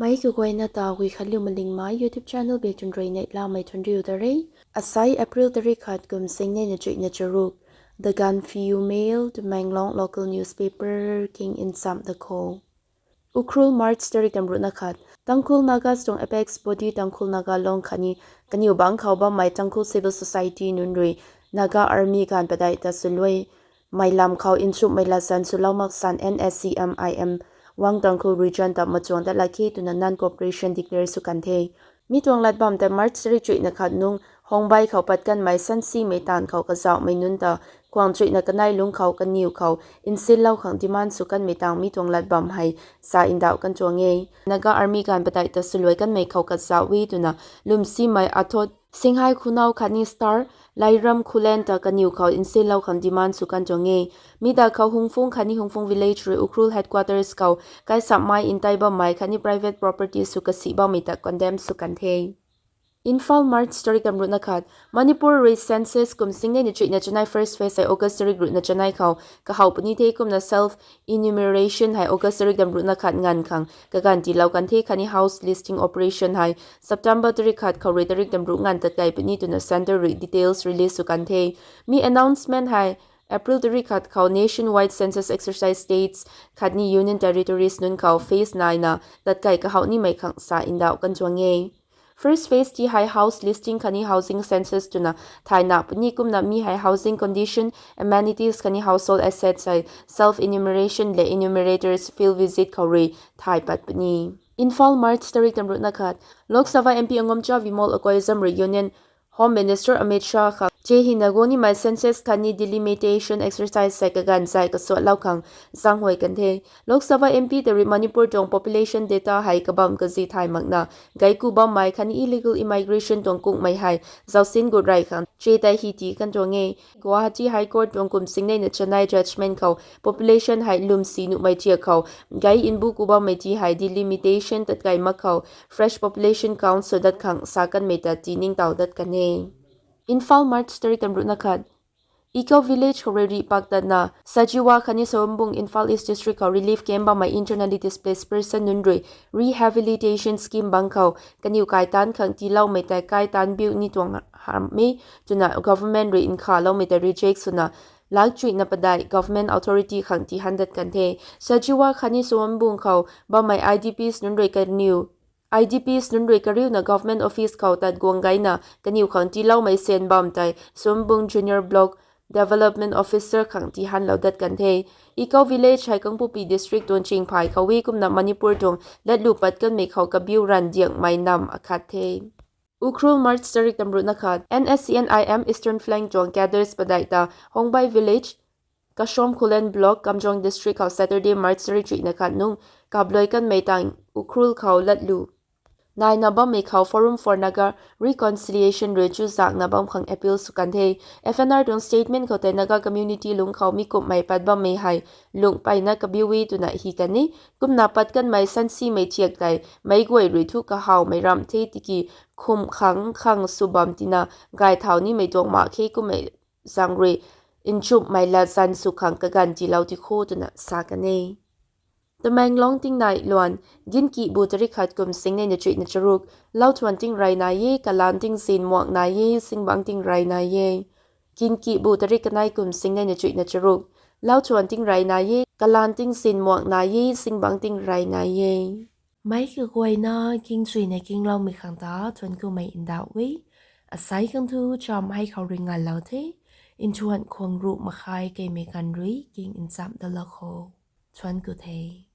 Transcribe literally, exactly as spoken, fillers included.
Mei kaguayna ta Guikhanliu Malingmei YouTube channel bek tun rui neihlamei thuanriu ta re. Asai April tarik khat kum singnei na chuihna charuk. The Gaanphiu Mail, Tamenglong local newspaper king nchamh da kho. Ukhrul, March tarik tamruhna khat. Tangkhul Nagas tuang apex body Tangkhul Naga Long khatni kaniw bangc khou bammei Tangkhul Civil Society nunc rui Naga Army gaanv padeih ta swluai mei lam khou nchumhmei latzan swlou mak san N S C M I M Wang Tangkhul Region ta machuang dat lak khe twna non-cooperation declare sw kan the. Mi tuang lat bam tei March tarik chuihna khat nung Hongbai khou pat kanmei sansimei taanv khou kazauhmei nunc ta khwang chuihna kanei lungc khou kaniw khou nsinlou khang demand sw kanmei tang mi tuang lat bam hei sa ndauh kan tuang e. Naga Army gaanv padeih ta swluai kanmei khou kazauh e twna lwmsimei Athot Singhai Khunau khatni Star Lairam Khulen ta kaniw khou nsinlou khang demand sw kan tuang e. Mi da khou Hungphung khatni Hungphung Village rui Ukhrul headquarters khou kaisammei ntei bammei khatni private property sw kasi bammei ta condemn sw kan the. Imphal, March tarik tamruhna khat. Manipur rui census kum singnei na chuihna chanei first phase hei August tarik ruhna chanei khou kahaw puni the kumna self enumeration hei August tarik tamruhna khat nganv khang kaganv tiilou kan the khatni house listing operation hei September tarik khat khou rui tarik tamruh nganv tat kai puni twna centre rui details release sw kan the. Mi announcement hei April tarik khat khou nationwide census exercise states khatni union territories nunc khou phase naina tat kai kahaw nimei khang sa ndauh kan tuang e. First phase ti hei house listing khatni housing census twna thayna puni kumna mi hei housing condition, amenities khatni household assets hei self enumeration le enumerators field visit khou rui thay pat puni. Imphal, March tarik tamruhna khat. Lok Sabha M P Angomcha Vimol Akoijam rui Union Home Minister Amit Shah khang che hina guang nimei census khatni delimitation exercise hei kaganv zai kasuatlou khang zaenghuay kan the. Lok Sabha M P ta rui Manipur tuang population data hei kabam kazi thay makna gaiku bammei khatni illegal immigration tuang kungmei hei zausin gut rey khang che tei hi ti kan tuang e. Guwahati High Court tuang kum singnei na chanei judgment khou population hei lwmsi nuhmei thiak khou gai nbu ku bammei ti hei delimitation tat kai mak khou fresh population count sw dat khang sa kanmei ta tiningtow dat kan e. Imphal, March tarik tamruhna khat. Eco Village khou rui rih pak tatna Sajiwa khatni Sowambung, Imphal East District khou relief camp bammei internally displaced person nunc rui rehabilitation scheme bangc khou kaniw kaitanc khang tiiloumei tei kaitanc biu ni tuang hamh e twna government rui nkhavloumei tei reject swna lak chuihna padeih government authority khang tihan dat kan the. Sajiwa khatni Sowambung khou bammei I D Ps nunc rui kaniw I D Ps nunc rui kariuna government office khou tat guang gaina kaniw khang tiiloumei sen bam tei Sowambung Junior Block Development Officer khang tihanlou dat kan the. Eco Village hei Kangpokpi District tuang chingphay khou e kumna Manipur tuang latlu pat kanmei khou kabiu ranv diangmei nam akhat the. Ukhrul, March tarik tamruhna khat. N S C N I M Eastern Flank tuang cadres padeih ta Hongbai Village, Kashom Khullen Block, Kamjong District khou Saturday, March tarik chuihna khat nung kapluai kanmei tang Ukhrul khou latlu naina bammei khou Forum for Naga Reconciliation rui chuzaenghna bam khang appeal sw kan the. F N R tuang statement khou tei Naga community lungc khou mi kumhmei pat bammei hei lungh peyna kabiu e twna hi kan e. Kumna pat kanmei sansimei thiak tei meic guay rui thu kahawmei ramh the tiki khum khang khang sw bam tina gay thau nimei tuang mak khe kummei zaeng rui nchumhmei latzan sw khang kaganv tiilou ti kho twna sa kan e. Tamenglong tingnai luan, Ginkihbu tarik khat kum singnei na chuihna charuk. Lauthuan tingrey nai e, kalaan tingzin muang nai e, zingbangc tingrey nai e. Ginkihbu tarik kanei kum singnei na chuihna charuk. Lauthuan tingrey nai e, kalaan tingzin muang nai e, zingbangc tingrey nai e. Meic kaguayna kingchuina kingloumei khang ta thuanc kumei ndauh e. Asei khang thu cham hei khou rui nganlou the. Nthuan khwang ruh makhai keimei ganv rui king nchamh dalou kho. Thuanc ku the.